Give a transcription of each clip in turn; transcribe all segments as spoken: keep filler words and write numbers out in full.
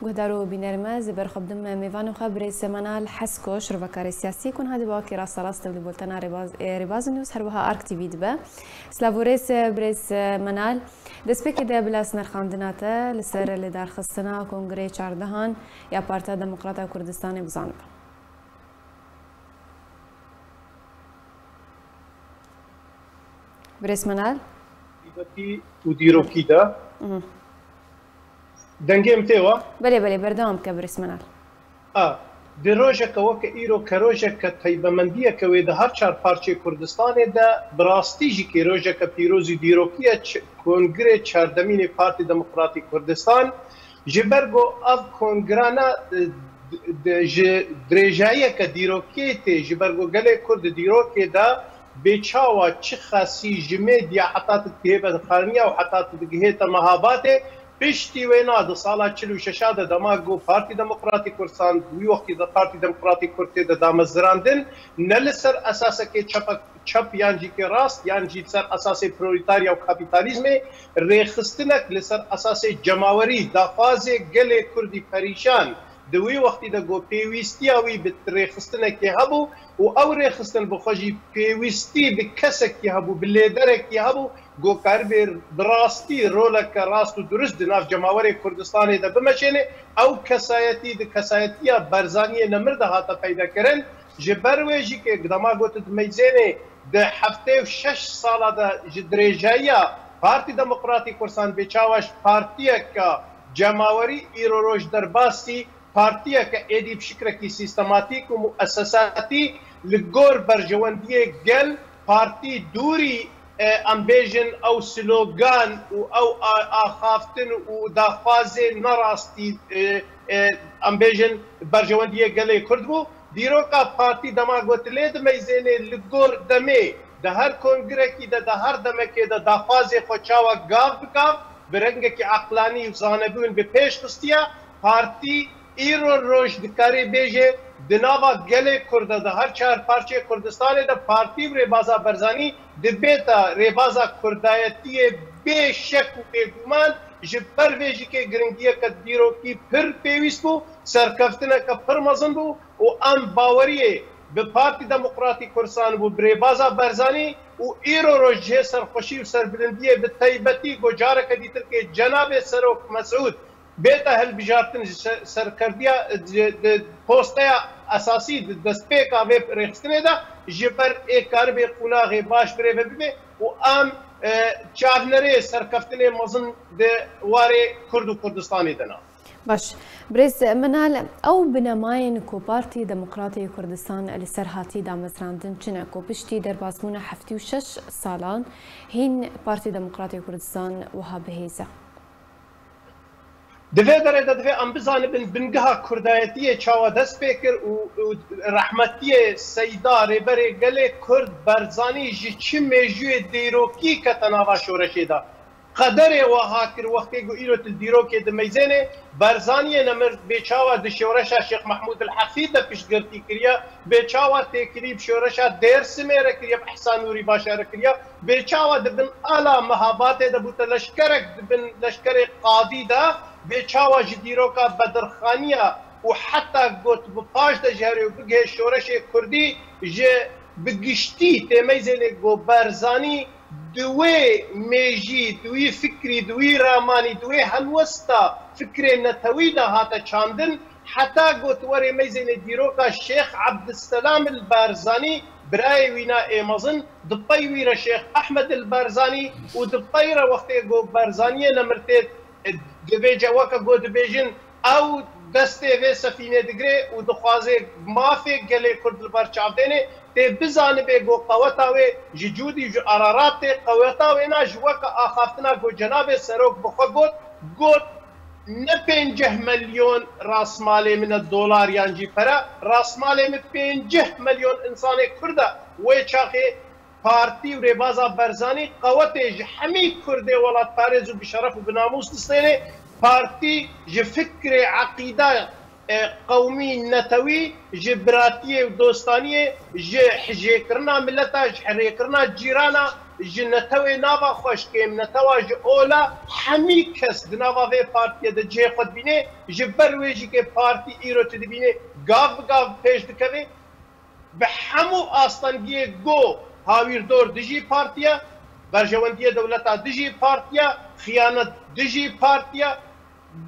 Guhdar û bînerê me, ez ê berxwe bidim mêvanê xwe, birêz Menal Heskoş, rovekarê siyasî, ku niha di bakê rasterast li boltena Rêbaz, ê, Rêbaz News, her wiha Ark T V dibe. Silav û rêz, birêz Menal. Destpêkê de bila snerxandina te li ser lidarxistina Kongreyê çardehan ya Partiya Demokrata Kurdistanê bizanibe. Birêz Menal? Dîrokî û dîrokî de. Mhm. Dengê min tê wa? Belê, belê, berdewam bike, birêz Menal. A, di rojeke weke îro, ke rojeke taybemendiyeke wê di her çar parçeyê Kurdistanê de, bi rastî jî kê rojeke pîroz û dîrokî ye, ç-, Kongrê çardemînê Partî Demokratî Kurdistan, ji ber ku ev kongrana, e, d-, d-, ji dirêjayiyeke dîrokê tê, ji ber ku gelê Kurd di dîrokê de bê çawa çi xesî ji medya heta tu dihê vedarxaniya û heta tu digihê te mehabatê, piştî wêna di sala çil û şeş de dema ku Partî Demokratî Kurdistan, wî wextî de Partî Demokratî Kurd tê de damezirandin, ne li ser esasekê çepek çep yan jî kê rast, yan jî ser esasê proletarya û kapîtalîzmê, rêxistinek li ser esasê cemawerî, daxwazê gelê Kurdî perîşan, di wî wextî de ku pêwîstiya wî bi rêxistinekê hebû û ew rêxistin bi xwe jî pêwîstî bi kesekî hebû, bi lêderekî hebû, ku karibê bi rastî roleke rast û durist di nav cemawerê Kurdistanê de bimeşêne. Ew kesayetî di kesayetiya Barzaniyê nemir de hate peydakirin. Ji ber wê jî kê dema ku tu dimeyzênê di heftê û şeş sala de ji dirêjayiya Partî Demokratî Kursan bê çawa ji partiyeke cemawerî îro roj derbasî partiyeke êdî bi şikrekî sîstematîk û muesesatî li gor berjewendiyê gel partî dûrî, e, em bêjin ew slogan û ew a-, axaftin û daxwazê nerastî, e, e, em bêjin berjewendiyê gelê Kurd bû. Dîroka partî dema ku tu lê dimeyzênê li gor demê, di her kongrekî de, di her demekê de daxwazê xwe çawa gav bi gav, bi rengekî eqlanî û zanebûn bi pêş xistiye, partî îro roj dikarê bêje, di nava gelê Kurd de, di her çar parçeyê Kurdistanê de partî û rêbaza Barzanî dibête rêbaza kurdayetiyê bê şek û bêguman, ji ber vê jî kê giringiyeke dîrokî pir pêwîst bû, serkeftineke pir mezin bû û em baweriyê bi Partî Demokratî Kurdistanê bû, bi rêbaza Barzanî û îro roj cihê serxweşî û serbilindiyê bi taybetî ku careke dîtir kê cenabê Serok Mesûd bête hilbijartin ji se-, serkerdiya, ji, di posteya esasî, di destpêka vê rêxistinê de ji ber ê karibê qonaxê baş birêve bibe û em, e, çavnerê serkeftinê mezin di warê Kurd û Kurdistanê de ne. Baş. Birêz Menal, ew binemayên ku Partî Demokratê Kurdistan li ser hatî damezrandin çi ne ku piştî derbasbûna heftê û şeş salan hîn Partî Demokratê Kurdistan wiha bihêz e? Di vê derê de divê em bizanibin bingeha kurdayetiyê çawa dest pê kir û, û rehmetiyê Seyda Rêberê Gelê Kurd Barzanî ji çi mêjûyê dîrokî kete nava şoreşê de. Qederê wiha kir, wextê ku îro tu li dîrokê dimeyzênê, Barzaniyê nemir bê çawa di şoreşa Şêx Mehmûd el Hefî de piştgirtî kiriye, bê çawa têkilî bi şoreşa Dêrsimê re kiriye, bi Ehsan Nûrî Başa re kiriye, bê çawa di bin ala mehabatê de bûte leşkerek, di bin leşkerê qadî de, bê çawa ji dîroka Bedirxaniya û heta got bi paş de ji herê û bigihê şoreşê kurdî ji bi giştî tê meyzênê ku Barzanî di wê mêjî, di wî fikrî, di wî ramanî, di wê helwesta fikrê netewî de hate çandin, heta got werê meyzênê dîroka Şêx Ebdisselam el Barzanî, birayê wîna ê mezin, di pey wî re Şêx Ehmed el Barzanî û di pey re wextê ku Barzaniyê nemir tê, e, dibêje weke ku dibêjin, ew destê vê sefînê digire û dixwaze mafê gelê Kurd li ber çav dêne, tê bizanibê ku qeweta wê ji Cûdî, ji Ararat tê, qeweta wê na ji weke axaftina ku cenabê Serok bi xwe got, got, ne pênceh milyon rasmalê min e dolar yan jî pere, rasmalê min pênceh milyon însanê Kurd e. Wê çaxê partî û rêbaza Barzanî qewetê ji hemî Kurdê welatparêz û bi şeref û bi namûs distêne. Partî ji fikrê, eqîda, e, qewmî, netewî, ji biratiyê û dostaniyê, ji hijêkirina mileta, ji herêkirina cîrana, ji netewê nava xwe, ji kêmnetewa, ji ola, hemî kes di nava vê partiyê de cihê xwe dibîne, ji ber wê jî ke partî îro tu dibîne gav bi gav pêş dikeve. Bi hemû astengiyê go hawîrdor dijî partiya, berjewendiyê dewleta dijî partiya, xiyanet dijî partiya,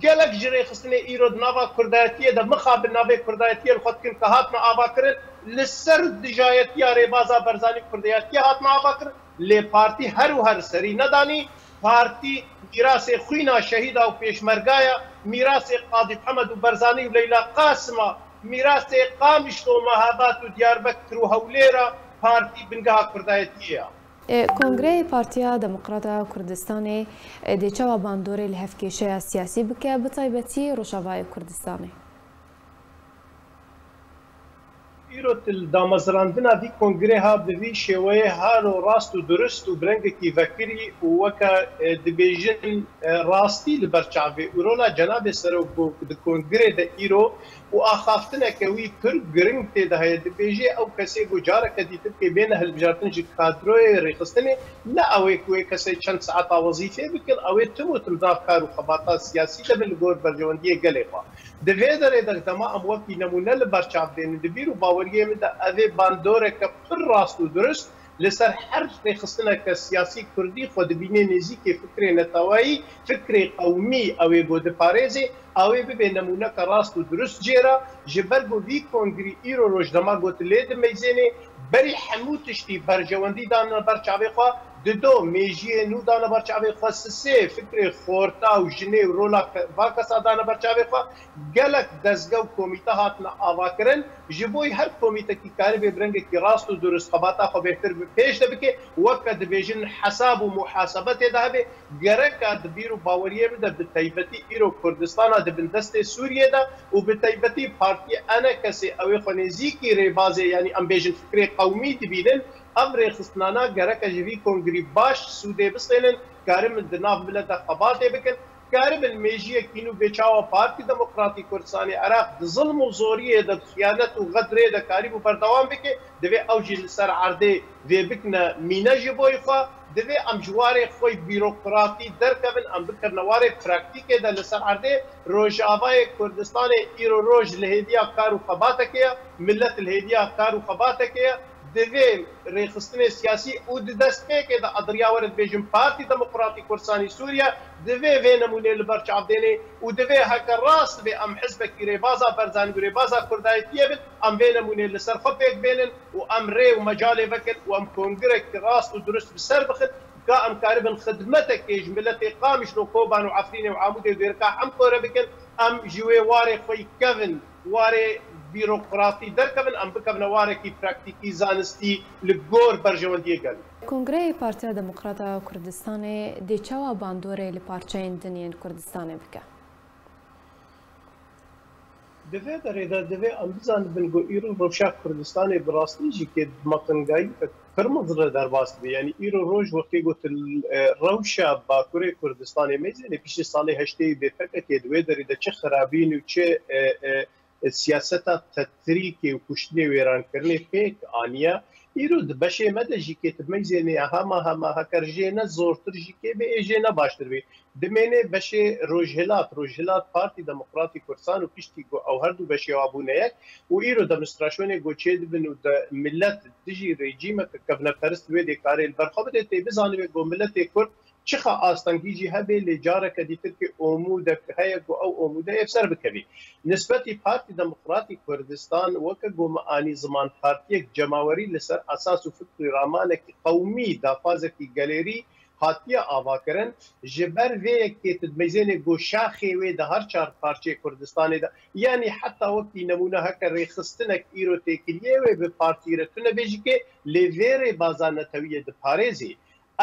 gelek ji rêxistinê îro di nava kurdayetiyê de mixabin navê kurdayetiyê li xwe dikin ke hatine avakirin, li ser dijayetiya rêbaza Barzanî kurdayetiyê hatine avakirin, lê partî her û her serî nedanî. Partî mîrasê xwîna şehîda û pêşmergaya, mîrasê Qadî Mihemed û Barzanî û Leyla Qasima, mîrasê Qamişlo, Mehabad û Diyarbekir û Hewlêra, partî bingeha kurdayetiyê ya. E, Kongreyê Partiya Demokrata Kurdistanê, e, dê çawa bandorê li hevkêşeya siyasî bike, bi taybetî Rojavayê Kurdistanê? Îro til damezrandina vî kongrê ha bi vî şêweyê halo rast û durist û bi rengekî vekirî û weke, e, dibêjin, e, rastî li ber çavê û rola cenabê serok bû di kongrê de îro û axaftineke wî pir giring tê de heye. Dibêje ew kesê ku careke dîtir kê bêne hilbijartin ji kadroyê rêxistinê, ne ew ê ku wê kesê çend saeta wezîfê bikin, ew ê tim û tim nav kar û xebata siyasî de bin li gor berjewendiyê gelê xwe. Di vê derê de dema em wekî nemûne li ber çav dênin, di bîr û baweriyê min de ev ê bandoreke pir rast û durist li ser her rêxistineke siyasî kurdî xwe dibîne nêzîkê fikrê neteweyî, fikrê qewmî ew ê ku diparêzê, ew ê bibe nemûneke rast û durist jê re, ji ber ku vî kongrî îro roj dema got lê dimeyzênê, berî hemû tiştî berjewendî dane ber çavê xwe, dido mêjiyê nû dane ber çavê xwe, sisê fikrê xorta û jinê û rola ke-, va kesa dane ber çavê xwe, gelek dezge û komîte hatine avakirin, ji bo her komîtekî karibe bi rengekî rast û durist xebata xwe bêhtir bi pêş de bike, weke dibêjin hesab û muhasebe tê de hebe, gereka di bîr û baweriyê min de bi taybetî îro Kurdistana di bin destê Sûriyê de û bi taybetî partiyê ENKSê ew ê xwe nêzîkî rêbazê, yanî em bêjin fikrê qewmî dibînin, ev rêxistinana gereke ji vî kongrî baş sûdê bistênin, karibin di nav milet de xebatê bikin, karibin mêjiyekî nû bê çawa Partî Demokratî Kurdistanê Iraq di zilm û zoriyê de, di xiyanet û xedrê de karîbû berdewam bike, divê ew jî li ser erdê vê bikine mîne ji boy xwe, divê em ji warê xwe bîrokratî derkevin, em bikevine warê praktîkê de li ser erdê. Rojavayê Kurdistanê îro roj li hêviya kar û xebatekê ye, milet li hêviya kar û xebatekê ye. Divê rêxistinê siyasî û di destpêkê de ez diriya were dibêjim Partî Demokratî Kurdistanî Sûriye divê vê nemûnê li ber çav dênê û divê heke rast divê em hizbekî rêbaza Barzanî û rêbaza kurdayetiyê bin, em vê nemûnê li ser xwe pêk bênin û em rê û mecalê vekin û em kongirek rast û durist bi ser bixin, ka em karibin xidmetekê ji miletê Qamişlo, Koban û Efrînê û Amûdê û Dêrika Hemkorê bikin, em ji wê warê xwe kevin, warê bîrokratî derkevin, em bikevine warekî praktîkî, zanistî li gor berjewendiyê gel. Kongreyê Partiya Demokrata Kurdistanê dê çawa bandorê li parçeyên din yên Kurdistanê bike? Di vê derê de divê em bizanibin ku îro rewşa Kurdistanê bi rastî jî kê bi meqingayî pir mezin re derbas dibe. Yanî îro roj wextê ku tu, e, rewşa Bakurê Kurdistanê meyzênê piştî salê heştê yê bê P K K di wê derê de çi xirabîn û çi, e, e, siyaseta tetrîkê û kuştinê wêrankirinê pêk aniye. Îro di beşê me de jî kê tu meyzênê hema hema heker jê ne zortir jî kê bê, ê jê ne baştir bê. Dimênê beşê Rojhilat, Rojhilat Partî Demokratî Kurdistan û piştî ku ew her du beşê wa bûne yek û îro demonstrasyonê ku çêdibin û de milet dijî rejîmeke kevneperist wê dê karê li ber xwe bide, tê bizanibe ku miletê Kurd çiqa astengî jî hebe, lê careke dîtir ki omûdek heye ku ew omûde yê bi ser bikevî. Nisbetî Partî Demokratî Kurdistan, weke ku me anî ziman, partiyek cemawerî li ser esas û fikr û ramanekî qewmî, daxwazekî gelêrî hatiye avakirin. Ji ber vê yekê tu dimeyzênê ku şaxê wê di her çar parçeyê Kurdistanê de, yanî heta wekî nemûne heke rêxistinek îro têkiliyê wê bi partî re tune bê jî kê, lê vê rêbaza netewiyê diparêzî.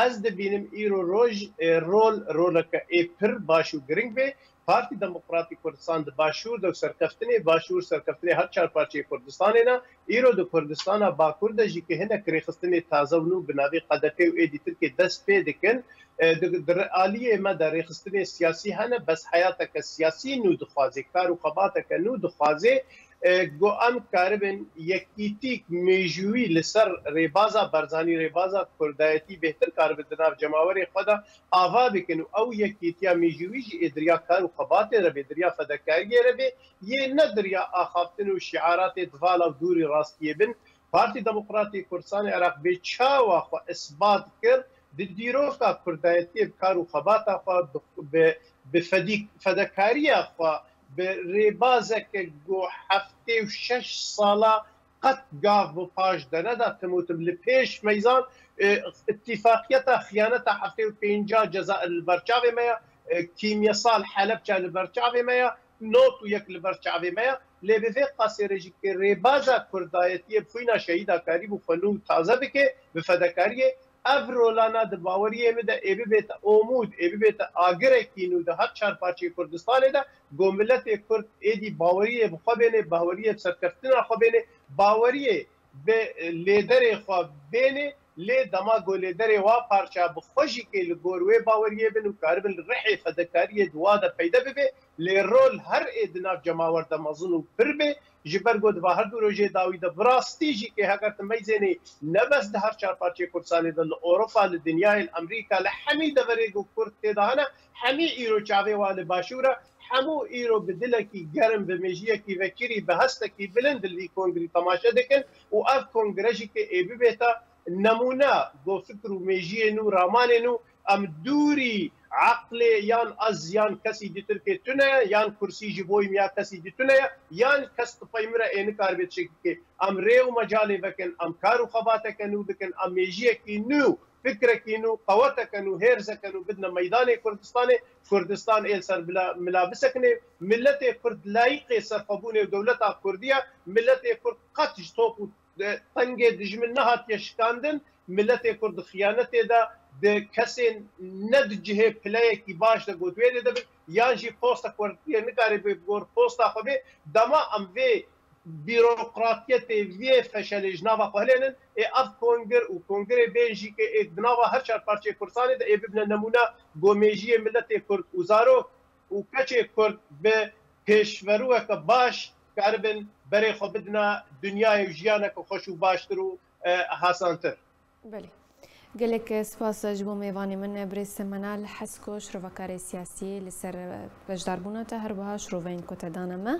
Ez dibînim îro roj, e, rol, roleke ê pir baş û giring bê. Partî Demokratîk Kurdistan di Başûr de û serkeftinê Başûr, serkeftinê her çar parçeyê Kurdistanê ne, îro di Kurdistana Bakur de jî ki hinek rêxistinê taze û nû bi navê Q D P û ê dîtirkê dest pê dikin, e, di, di aliyê me de rêxistinê siyasî hene, bes heyateke siyasî nû dixwazê, kar û xebateke nû dixwazê. e, ku em karibin yekîtîk mêjûyî li ser rêbaza Barzanî, rêbaza kurdayetî bêhtir karibin di nav cemawerê xwe de ava bikin û ew yekîtiya mêjûyî jî ê di riya kar û xebatê re bê, di riya fedekariyê re bê, yê ne di riya axaftin û şiaratê di vala û dûrî rastiyê bin. Partî Demokratî Kurdistanê Iraq bê çawa xwe isbat kir, di dîroka kurdayetiyê bi kar û xebata xwe, bi, bi, bi fedîk-, fedekariya xwe, bi rêbazeke ku heftê û şeş sala qet gav bi paş de neda, tim û tim li pêş meyzan, e, îtîfaqiyeta xiyaneta heftê û pênca Cezayir li ber çavê me ye, e, kîmyesal Helebçe li ber çavê me ye, not û yek li ber çavê me ye. Lê bi vê qasê re jî ke rêbaza kurdayetiyê bi xwîna şehîda karîbû xwe nû taze bike, bi fedekariyê, ev rolana di baweriyê min de ê bibête omûd, ê bibête agirekî nû di her çar parçeyê Kurdistanê de, ku miletê Kurd êdî baweriyê bi xwe bênê, baweriyê bi serkeftina xwe bênê, baweriyê bi lêderê xwe bênê, lê dema ku lêderê wa parça bi xwe jî kê li gor wê baweriyê bin û karibin li rihê fedekariyê di wa de peyde bibe, lê rol her ê di nav cemawer de mezin û pir be, ji ber ku di va her du rojê dawî de bi rastî jî kê heger tu meyzênê ne bes di her çar parçeyê Kurdistanê de, li Ewropa, li dinyayê, li Amerîka, li hemî deverê ku Kurd tê de hene, hemî îro çavê wa li başûr e, hemû îro bi dilekî germ, bi mêjiyekî vekirî, bi hestekî bilind li vî kongrî temaşe dikin û ev kongre jî kê ê bibête nemûne ku fikr û mêjiyê nû, ramanê nû, em dûrî eqlê yan ez yan kesî dîtir kê tune ye, yan kursî ji bo ya kesî dî tune ye, yan kes tipey min re ê nikaribê tiştekî kê. Em rê û mecalê vekin, em kar û xebateke nû bikin, em mêjiyekî nû, fikrekî nû, qeweteke nû, hêrzeke nû bidine meydanê Kurdistanê, Kurdistan ê li ser bila, mila bisekine, miletê Kurd layîqê serxwebûnê û dewleta Kurdî ye, miletê Kurd qet ji top û, e, tengê dijmin nehatiye şikandin, miletê Kurd di xiyanetê de, di kesên ne di cihê pileyekî baş de got wê lê de bin, yan jî posta Kurdiyê nikare bi gor posta xwe bê, dema em vê bîrokratiyetê vê feşelê ji nava xwe hilênin, ê ev kongir û kongirê bên jî ke ê di nava her çar parçeyê Kurdistanê de ê bibine nemûne ku mêjiyê miletê Kurd û zarok û keçê Kurd bi pêşverûyeke baş karibin berê xwe bidine dinyayê û jiyaneke xweş û baştir û, e, hasantir. Belê. Gelek spas ji bo mêvanê min, birêz Menal Hesko, şirovekarê siyasî, li ser beşdarbûna te, her wiha şiroveyên ku te dane me.